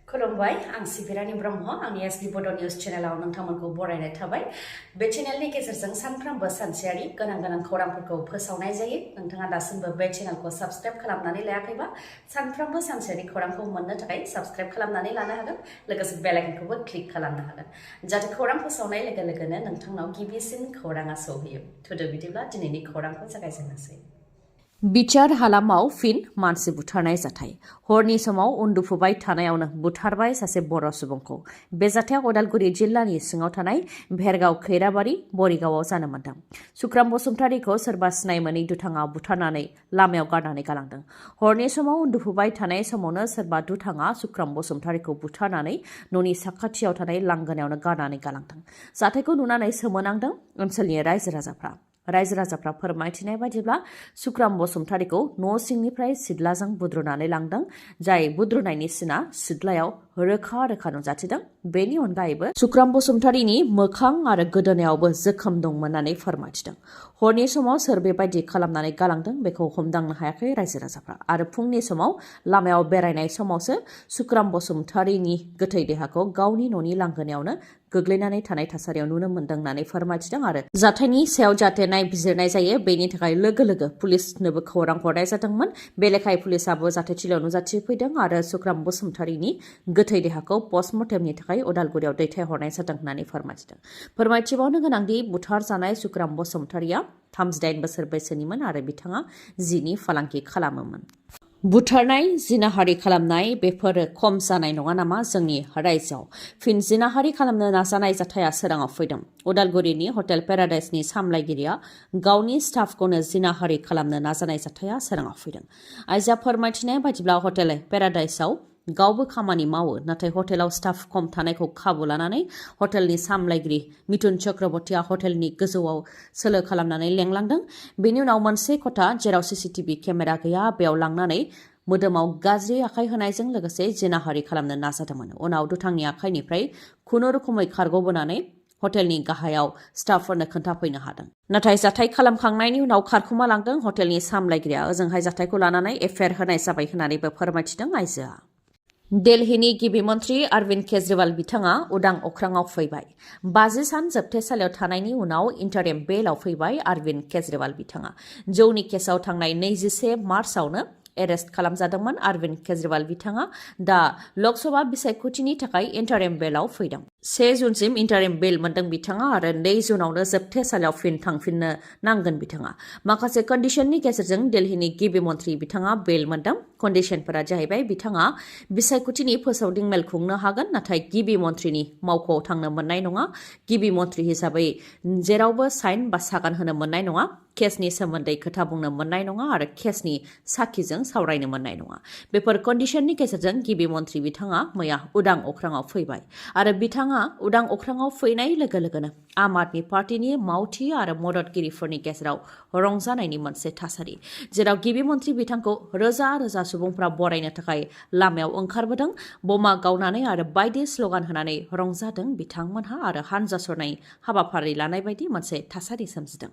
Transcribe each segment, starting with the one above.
खुलुमबाय आं सिबि रानि ब्रह्म आंनि एसबि बड' निउज चेनेलाव नोंथांमोनखौ बरायनाय थाबाय बे चेनेलनि गेजेरजों सानफ्रोमबो सानसेयारि गोनां खौरांफोरखौ फोसावनाय जायो नोंथाङा दासिमबो बे चेनेलखौ साबस्क्राइब खालामनानै लायाखैबा सानफ्रोमबो सानसेयारि खौरांखौ मोननो थाखाय साबस्क्राइब खालामनानै लानो हागोन लोगोसे बेल आइकनखौबो क्लिक खालामनो हागोन जाहाथे खौरां फोसावनाय लोगो लोगोनो नोंथांनाव गिबिसिन खौराङा सौहैयो थुदो बिदिब्ला दिनैनि खौरांखौ जागायजेननोसै बिचार हालामाव फिन मानसि बुथारनाय जाथाय हरनि समाव उन्दुफुबाय थानायावनो बुथारबाय सासे बर' सुबुंखौ बे जाथाया उदालगुरि जिल्लानि सिङाव थानाय भेरगाव खैराबारि बरिगावआव जानो मोन्दों सुक्राम बसुमतारीखौ सोरबा सिनाय मोनै दुथाङा बुथारनानै लामायाव गारनानै गालांदों हरनि समाव उन्दुफुबाय थानाय समावनो सोरबा दुथाङा सुक्राम बसुमतारीखौ बुथारनानै न'नि साखाथियाव थानाय लांगोनायावनो गारनानै गालांदों जाथायखौ नुनानै सोमोनांदों ओनसोलनि रायजो राजाफ्रा फोरमायथिनाय बायदिब्ला सुक्राम बसुमतारीखौ न' सिंनिफ्राय सिदलाजों बुद्रुनानै लांदों जाय बुद्रुनायनि सिना सिदलायाव रोखा नुजाथिदों बेनि अनगायैबो सुक्राम बसुमतारीनि मोखां आरो गोदोनायावबो जोखोम दंमोन होननानै फोरमायथिदों हरनि समाव सोर बेबायदि खालामनानै गालांदों बेखौ हमदांनो हायाखै रायजो राजाफ्रा आरो फुंनि समाव लामायाव बेरायनाय समावसो सुक्राम बसुमतारीनि गोथै देहाखौ गावनि न'नि लांगोनायावनो गोग्लैनानै थानाय थासारियाव नुनो मोन्दों होननानै फोरमायथिदों आरो जाथायनि सायाव जाहाथे नायबिजिरनाय जायो बेनि थाखाय लोगो पुलिसनोबो खौरां हरनाय जादोंमोन बे लेखायै पुलिसाबो जाथायथिलियाव नुजाथिफैदों आरो सुक्राम बसुमतारीनि गोथै देहाखौ पस्टमर्टेमनि थाखाय उदालगुरियाव दैथायहरनाय जादों होननानै फोरमायथिबावनो गोनांदि बुथार जानाय सुक्राम बसुमतारीया 38 बोसोर बैसोनिमोन आरो बिथाङा जिनि फालांगि खालामोमोन बुथारनाय जिनाहारि खालामनाय बेफोरो खम जानाय नङा नामा जोंनि रायजोआव फिन जिनाहारि खालामनो नाजानाय जाथाया सोराङाव फैदों उदालगुरिनि हटेल पेराडाइसनि सामलायगिरिया गावनि स्टाफखौनो जिनाहारि खालामनो नाजानाय जाथाया सोराङाव फैदों आइजोआ फोरमायथिनाय बायदिब्ला हटेल पेराडाइसआव गावबो खामानि मावो नाथाय हटेलाव स्टाफ खम थानायखौ खाबु लानानै हटेलनि सामलायगिरि मिथुन चक्रवर्तीया हटेलनि गोजौआव सोलो खालामनानै लेंलांदों बेनि उनाव मोनसे खथा जेराव सीसीटीवी केमेरा गैया बेयाव लांनानै मोदोमाव गाज्रि आखाइ होनायजों लोगोसे जिनाहारि खालामनो नाजादोंमोन उनाव दुथांनि आखाइनिफ्राय खुनुरुखुमै खारग'बोनानै हटेलनि गाहायाव स्टाफफोरनो खोन्थाफैनो हादों नाथाय जाथाय खालामखांनायनि उनाव खारखुमा लांदों हटेलनि सामलायगिरिया ओजोंहाय जाथायखौ लानानै एफआइआर होनाय जाबाय होननानैबो फोरमायथिदों आइजोआ दिल्लीनि गिबि मन्थ्रि अरविन्द केजरीवाल बिथाङा उदां अख्राङाव फैबाय 50 सान जोबथेसालियाव थानायनि उनाव इन्टारिम बेलआव फैबाय अरविन्द केजरीवाल बिथाङा जौनि केसआव थांनाय 21 मार्चआवनो एरेस्ट खालामजादोंमोन अरविन्द केजरीवाल बिथाङा दा लकसभा बिसायख'थिनि थाखाय इन्टारिम बेलआव फैदों 1 जुनसिम इन्टारिम बेल मोन्दों बिथाङा आरो 2 जुनावनो जोबथेसालियाव थांफिननो नांगोन बिथाङा माखासे कन्डिशननि गेजेरजों दिल्लीनि गिबि मन्थ्रि बिथाङा बेल मोन्दों कन्डिशनफोरा जाहैबाय बिथाङा बिसायख'थिनि फोसावदिं मेल खुंनो हागोन नाथाय गिबि मन्थ्रिनि मावख'आव थांनो मोननाय नङा गिबि मन्थ्रि हिसाबै जेरावबो साइन बा सागान होनो मोननाय नङा केसनि सोमोन्दै खोथा बुंनो मोननाय नङा आरो केसनि साखिजों सावरायनो मोननाय नङा बेफोर कन्डिशननि गेजेरजों गिबि मन्थ्रि बिथाङा मैया उदां अख्राङाव फैबाय आरो बिथाङा उदां अख्राङाव फैनाय लोगो लोगोनो आम आदमी पार्टीनि मावथि आरो मददगिरिफोरनि गेजेराव रंजानायनि मोनसे थासारि जेराव गिबि मन्थ्रि बिथांखौ रोजा सुबुंफ्रा बरायनो थाखाय लामायाव ओंखारबोदों बमा गावनानै आरो बायदि स्लगान होनानै रंजादों बिथांमोनहा आरो हानजा सरनाय हाबाफारि लानाय बायदि मोनसे थासारि सोमजिदों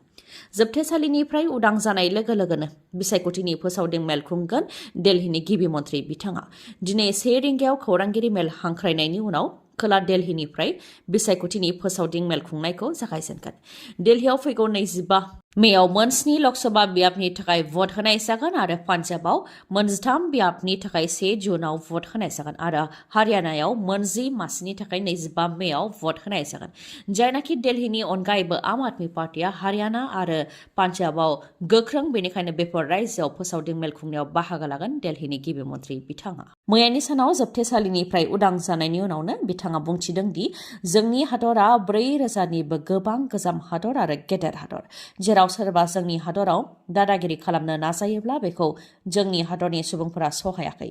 जोबथेसालिनिफ्राय उदां जानाय लोगो लोगोनो बिसायख'थिनि फोसावदिं मेल खुंगोन दिल्लीनि गिबि मन्थ्रि बिथाङा दिनै 1 रिंगायाव खौरांगिरि मेल हांख्रायनायनि उनाव खोला दिल्लीनिफ्राय बिसायख'थिनि फोसावदिं मेल खुंनायखौ जागायजेनगोन दिल्लीयाव फैगौ 25 मेयाव 7 लकसभा बियाबनि थाखाय भट होनाय जागोन आरो पान्जाबाव 3 बियाबनि थाखाय 1 जुनाव भट होनाय जागोन आरो हारियानायाव 10 मासिनि थाखाय 25 मेयाव भट होनाय जागोन जायनाखि दिल्लीनि अनगायैबो आम आदमी पार्टीया हारियाना आरो पान्जाबाव गोख्रों बेनिखायनो बेफोर रायजोआव फोसावदिं मेल खुंनायाव बाहागो लागोन दिल्लीनि गिबि मन्थ्रि बिथाङा मैयानि सानाव जोबथेसालिनिफ्राय उदां जानायनि उनावनो बिथाङा बुंथिदों दि जोंनि हादरा 4,000निबो गोबां गोजाम हादर आरो गेदेर हादर जेराव सोरबा जोंनि हादराव दादागिरि खालामनो नाजायोब्ला बेखौ जोंनि हादरनि सुबुंफोरा सहायाखै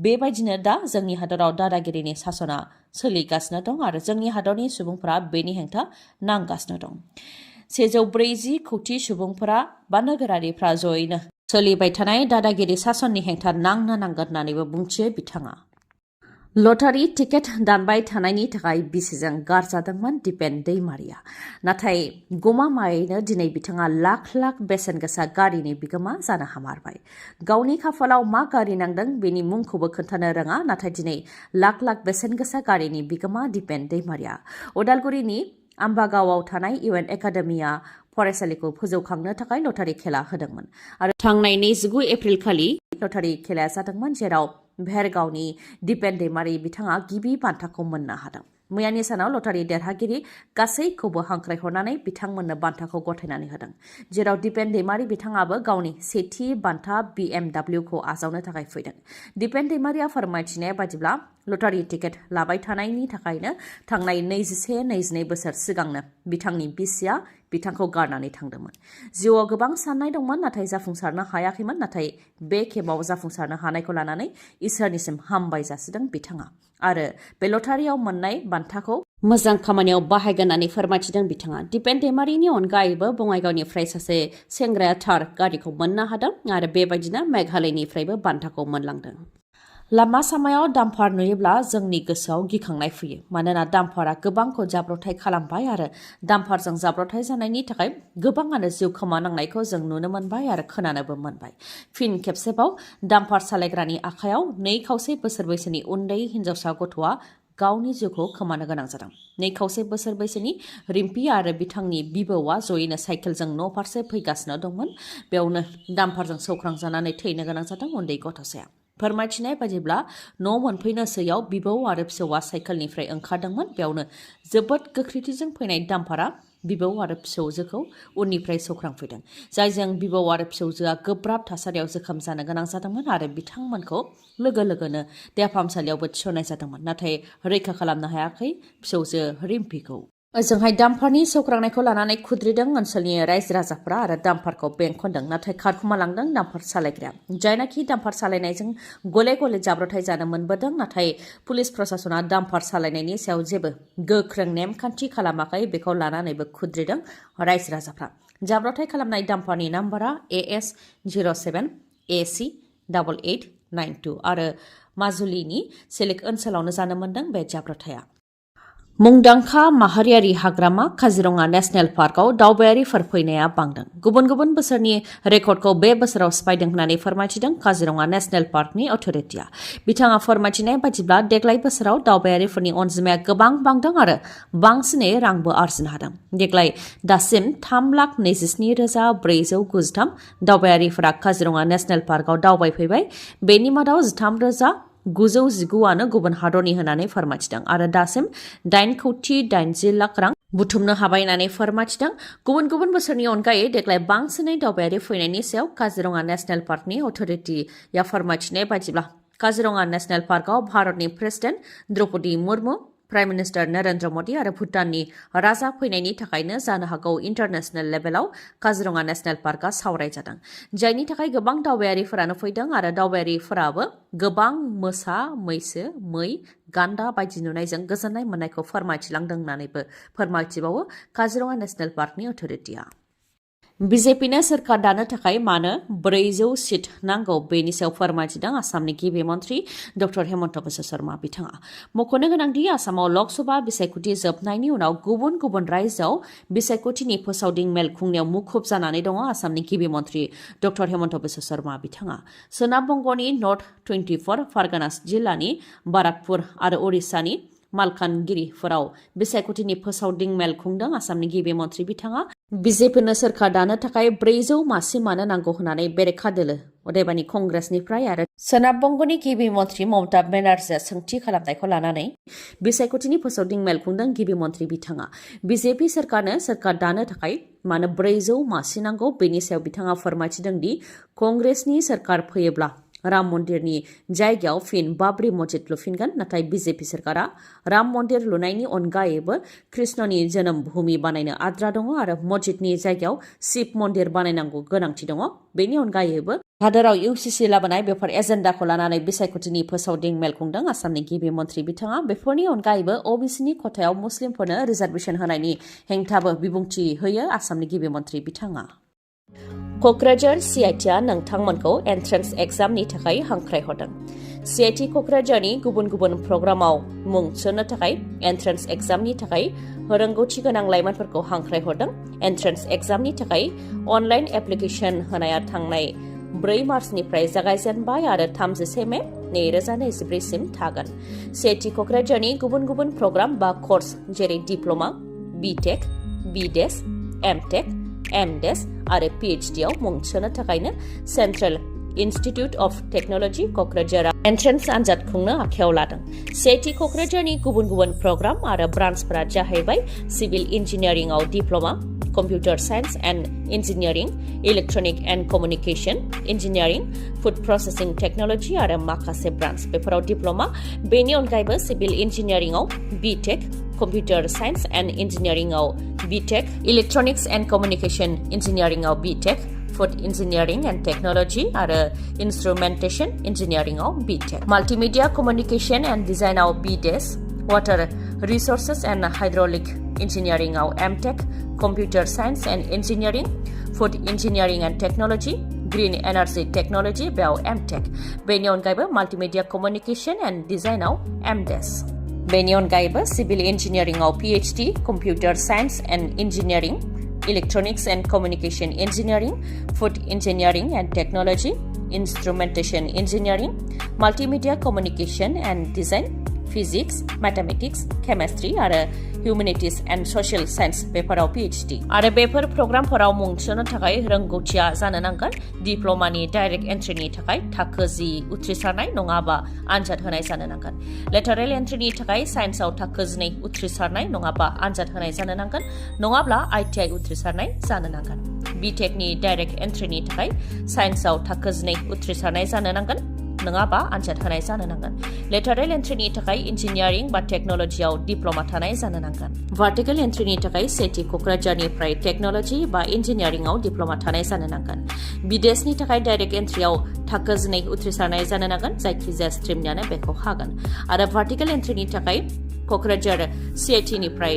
बेबायदिनो दा जोंनि हादराव दादागिरिनि सासना सोलिगासिनो दं आरो जोंनि हादरनि सुबुंफोरा बेनि हेंथा नांगासिनो दं 140 कौटि सुबुंफोरा बा नोगोरारिफ्रा जयैनो सोलिबाय थानाय दादागिरि सासननि हेंथा नांनो नांगोन होननानैबो बुंथियो बिथाङा लटारि टिकेट दानबाय थानायनि थाखाय बिसिजों गारजादोंमोन दिपेन दैमारिया नाथाय गमामायैनो दिनै बिथाङा लाख लाख बेसेन गोसा गारिनि बिगोमा जानो हामारबाय गावनि खाफालाव मा गारि नांदों बेनि मुंखौबो खोन्थानो रोङा नाथाय दिनै लाख लाख बेसेन गोसा गारिनि बिगोमा दिपेन दैमारिया उदालगुरिनि आम्बागावआव थानाय इउएन एकाडेमिया फरायसालिखौ फोजौखांनो थाखाय लटारि खेला होदोंमोन आरो थांनाय 29 एप्रिल खालि लटारि खेलाया जादोंमोन जेराव भेरगावनि दिपेन दैमारि बिथाङा गिबि बान्थाखौ मोननो हादों मैयानि सानाव लटारि देरहागिरि गासैखौबो हांख्रायहरनानै बिथांमोननो बान्थाखौ गथायनानै होदों जेराव दिपेन दैमारि बिथाङाबो गावनि सेथि बान्था BMW खौ आजावनो थाखाय फैदों दिपेन दैमारिया फोरमायथिनाय बादिब्ला लटारि टिकेट लाबाय थानायनि थाखायनो थांनाय 21-22 बोसोर सिगांनो बिथांनि बिसिया बिथांखौ गारनानै थांदोंमोन जिउआव गोबां साननाय दंमोन नाथाय जाफुंसारनो हायाखैमोन नाथाय बे खेबाव जाफुंसारनो हानायखौ लानानै इसोरनिसिम हामबाय जासिदों बिथाङा आरो बे लटारियाव मोननाय बान्थाखौ मोजां खामानियाव बाहायगोन होननानै फोरमायथिदों बिथाङा दिपेन दैमारिनि अनगायैबो बङाइगावनिफ्राय सासे सेंग्राया थार गारिखौ मोननो हादों आरो बेबायदिनो मेघालयनिफ्रायबो बान्थाखौ मोनलांदों लामा सामायाव डाम्पार नुयोब्ला जोंनि गोसोआव गिखांनाय फैयो मानोना डाम्पारा गोबांखौ जाब्रथाय खालामबाय आरो डाम्पारजों जाब्रथाय जानायनि थाखाय गोबाङानो जिउ खोमानांनायखौ जों नुनो मोनबाय आरो खोनानोबो मोनबाय फिन खेबसेबाव डाम्पार सालायग्रानि आखायाव 2 खावसे बोसोर बैसोनि उन्दै हिन्जावसा गथ'आ गावनि जिउखौ खोमानो गोनां जादों 2 खावसे बोसोर बैसोनि रिम्पि आरो बिथांनि बिबौआ जयैनो साइकेलजों न' फारसे फैगासिनो दंमोन बेयावनो डाम्पारजों सौख्रांजानानै थैनो गोनां जादों उन्दै गथ'साया फोरमायथिनाय बादिब्ला न' मोनफैनोसैयाव बिबौ आरो फिसौआ साइकेलनिफ्राय ओंखारदोंमोन बेयावनो जोबोद गोख्रैथिजों फैनाय डाम्पारा बिबौ आरो फिसौजोखौ उननिफ्राय सौख्रांफैदों जायजों बिबौ आरो फिसौजोआ गोब्राब थासारियाव जोखोम जानो गोनां जादोंमोन आरो बिथांमोनखौ लोगो लोगोनो देहा फाहामसालियावबो थिसननाय जादोंमोन नाथाय रैखा खालामनो हायाखै फिसौजो रिम्पिखौ ओजोंहाय डाम्पारनि सौख्रांनायखौ लानानै खुद्रिदों ओनसोलनि रायजो राजाफोरा आरो डाम्पारखौ बेंखनदों नाथाय खारखुमालांदों डाम्पार सालायग्राया जायनाखि डाम्पार सालायनायजों गले गले जाब्रथाय जानो मोनबोदों नाथाय पुलिस प्रशासना डाम्पार सालायनायनि सायाव जेबो गोख्रों नेमखान्थि खालामाखै बेखौ लानानैबो खुद्रिदों रायजो राजाफ्रा जाब्रथाय खालामनाय डाम्पारनि नाम्बारा AS07AC8892 आरो माजुलिनि सेलेक ओनसोलावनो जानो मोनदों बे जाब्रथाया मुंदांखा माहारियारि हाग्रामा काजिरङा नेशनेल पार्कआव दावबायारिफोर फैनाया बांदों गुबुन गुबुन बोसोरनि रेकर्डखौ बे बोसोराव सिफायदों होननानै फोरमायथिदों काजिरङा नेशनेल पार्कनि अथ'रिटिया बिथाङा फोरमायथिनाय बादिब्ला देग्लाय बोसोराव दावबायारिफोरनि अनजिमाया गोबां बांदों आरो बांसिनै रांबो आरजिनो हादों देग्लाय दासिम 3,27,493 दावबायारिफोरा काजिरङा नेशनेल पार्कआव दावबायफैबाय बेनि मादाव 13,919आनो गुबुन हादरनि होननानै फोरमायथिदों आरो दासिम 8,80 लाख रां बुथुमनो हाबाय होननानै फोरमायथिदों गुबुन गुबुन बोसोरनि अनगायै देग्लाय बांसिनै दावबायारि फैनायनि सायाव काजिरङा नेशनेल पार्कनि अथ'रिटिया फोरमायथिनाय बादिब्ला काजिरङा नेशनेल पार्कआव भारतनि president Droupadi Murmu prime minister Narendra Modi आरो भुटाननि राजा फैनायनि थाखायनो जानो हागौ इन्टारनेशनेल लेभेलाव काजिरङा नेशनेल पार्कआ सावरायजादों जायनि थाखाय गोबां दावबायारिफोरानो फैदों आरो दावबायारिफोराबो गोबां मोसा मैसो मै गान्दा बायदि नुनायजों गोजोननाय मोननायखौ फोरमायथिलांदों होननानैबो फोरमायथिबावो काजिरङा नेशनेल पार्कनि अथ'रिटिया बिजेपिनो सोरखार दानो थाखाय मानो 400 सिट नांगौ बेनि सायाव फोरमायथिदों आसामनि गिबि मन्थ्रि डक्टर हेमन्त बिश्व शर्मा बिथाङा मख'नो गोनांदि आसामाव लकसभा बिसायख'थि जोबनायनि उनाव गुबुन गुबुन रायजोआव बिसायख'थिनि फोसावदिं मेल खुंनायाव मुखुब जानानै दङ आसामनि गिबि मन्थ्रि डक्टर हेमन्त बिश्व शर्मा बिथाङा सोनाब बंगनि नर्थ 24 फारगानास जिल्लानि बाराकपुर आरो उरिष्यानि मालकानगिरिफोराव बिसायख'थिनि फोसावदिं मेल खुंदों आसामनि गिबि मन्थ्रि बिथाङा बिजेपिनो सोरखार दानो थाखाय 400 मासिमानो नांगौ होननानै बेरेखा दोलो अदेबानि कंग्रेसनिफ्राय आरो सोनाब बंगनि गिबि मन्थ्रि ममता बेनार्जीआ सोंथि खालामनायखौ लानानै बिसायख'थिनि फोसावदिं मेल खुंदों गिबि मन्थ्रि बिथाङा बिजेपि सोरखारनो सोरखार दानो थाखाय मानो 400 मासि नांगौ बेनि सायाव बिथाङा फोरमायथिदों दि कंग्रेसनि सोरखार फैयोब्ला राम मन्दिरनि जायगायाव फिन बाबरि मस्जिद लुफिनगोन नाथाय बिजेपि सोरखारा राम मन्दिर लुनायनि अनगायैबो कृष्णनि जोनोम भूमि बानायनो आद्रा दङ आरो मस्जिदनि जायगायाव शिब मन्दिर बानायनांगौ गोनांथि दङ बेनि अनगायैबो हादोराव इउसिसि लाबोनाय बेफोर एजेन्डाखौ लानानै बिसायख'थिनि फोसावदिं मेल खुंदों आसामनि गिबि मन्थ्रि बिथाङा बेफोरनि अनगायैबो ओबिसिनि खथायाव मुस्लिमफोरनो रिजार्भेसन होनायनि हेंथाबो बिबुंथि होयो आसामनि गिबि मन्थ्रि बिथाङा क'क्राझार CITआ नोंथांमोनखौ एन्ट्रेन्स एग्जामनि थाखाय हांख्रायहरदों। CIT क'क्राझारनि गुबुन गुबुन प्रग्रामाव मुं थिसननो थाखाय एन्ट्रेन्स एग्जामनि थाखाय रोंगौथि गोनां लाइमोनफोरखौ हांख्रायहरदों। एन्ट्रेन्स एग्जामनि थाखाय अनलाइन एप्लिकेशन होनाया थांनाय 4 मार्चनिफ्राय जागायजेनबाय आरो 31 मे 2024 सिम थागोन। CIT क'क्राझारनि गुबुन गुबुन प्रग्राम बा कर्स जेरै diploma, BTech, BDes, MTech, MDes आरो PhD आव मुं थिसननो थाखायनो सेन्ट्रेल इन्स्टिट्युट अफ टेक्न'लजि क'क्राझारआ एन्ट्रेन्स आनजाद खुंनो आखायाव लादों। CIT क'क्राझारनि गुबुन गुबुन प्रग्राम आरो ब्रान्चफोरा जाहैबाय सिभिल इन्जिनियारिंआव diploma, computer science and engineering, electronic and communication engineering, food processing technology आरो माखासे ब्रान्च बेफोराव डिप्ल'मा। बेनि अनगायैबो सिभिल इन्जिनियारिंआव BTech, कम्पिउटार साइन्स एन्ड इन्जिनियारिंआव BTech, इलेक्ट्रनिक्स एन्ड कमिउनिकेशन इन्जिनियारिंआव BTech, food engineering and technology आरो इन्स्ट्रुमेन्टेशन इन्जिनियारिंआव BTech, माल्टिमिडिया कमिउनिकेशन एन्ड डिजाइनआव BDes, water resources and hydraulic इन्जिनियारिंआव MTech, computer science and engineering, food engineering and technology, green energy technology बेयाव MTech। बेनि अनगायैबो multimedia communication and डिजाइनआव MDes। बेनि अनगायैबो सिभिल इन्जिनियारिंआव PhD, computer science and engineering, electronics and communication engineering, food engineering and technology, instrumentation engineering, multimedia communication and design, physics, mathematics, chemistry आरो humanities and social science बेफोराव PhD। आरो बेफोर प्रग्रामफोराव मुं थिसननो थाखाय रोंगौथिया जानो नांगोन डिप्ल'मानि डाइरेक्ट एन्ट्रिनि थाखाय थाखो 10 उथ्रिसारनाय नङाबा आनजाद होनाय जानो नांगोन। लेटारेल एन्ट्रिनि थाखाय साइन्सआव थाखो 12 उथ्रिसारनाय नङाबा आनजाद होनाय जानो नांगोन, नङाब्ला ITI उथ्रिसारनाय जानो नांगोन। BTechनि डाइरेक्ट एन्ट्रिनि थाखाय साइन्सआव थाखो 12 उथ्रिसारनाय जानो नांगोन, नङाबा आनजाद होनाय जानो नांगोन। लेटारेल एन्ट्रिनि थाखाय इन्जिनियारिं बा टेक्न'लजियाव डिप्ल'मा थानाय जानो नांगोन। भार्टिकेल एन्ट्रिनि थाखाय CIT क'क्राझारनिफ्राय टेक्न'लजि बा इन्जिनियारिंआव डिप्ल'मा थानाय जानो नांगोन। BDesनि थाखाय डाइरेक्ट एन्ट्रियाव थाखो 12 उथ्रिसारनाय जानो नांगोन, जायखिजाया स्ट्रिमनियानो बेखौ हागोन। आरो भार्टिकेल एन्ट्रिनि थाखाय क'क्राझार CITनिफ्राय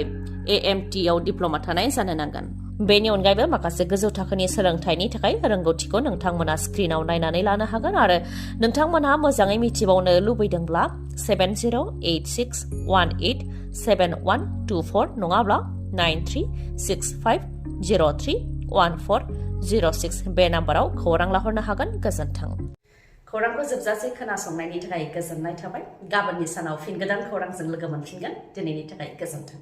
AMT आव डिप्ल'मा थानाय जानो नांगोन। बेनि अनगायैबो माखासे गोजौ थाखोनि सोलोंथाइनि थाखाय रोंगौथिखौ नोंथांमोना स्क्रिनाव नायनानै लानो हागोन आरो नोंथांमोनहा मोजाङै मिथिबावनो लुबैदोंब्ला 7086187124 नङाब्ला 9365031406 बे नाम्बाराव खौरां लाहरनो हागोन। गोजोन्थों। खौरांखौ जोबजासे खोनासंनायनि थाखाय गोजोननाय थाबाय। गाबोननि सानाव फिन गोदान खौरांजों लोगो मोनफिनगोन। दिनैनि थाखाय गोजोन्थों।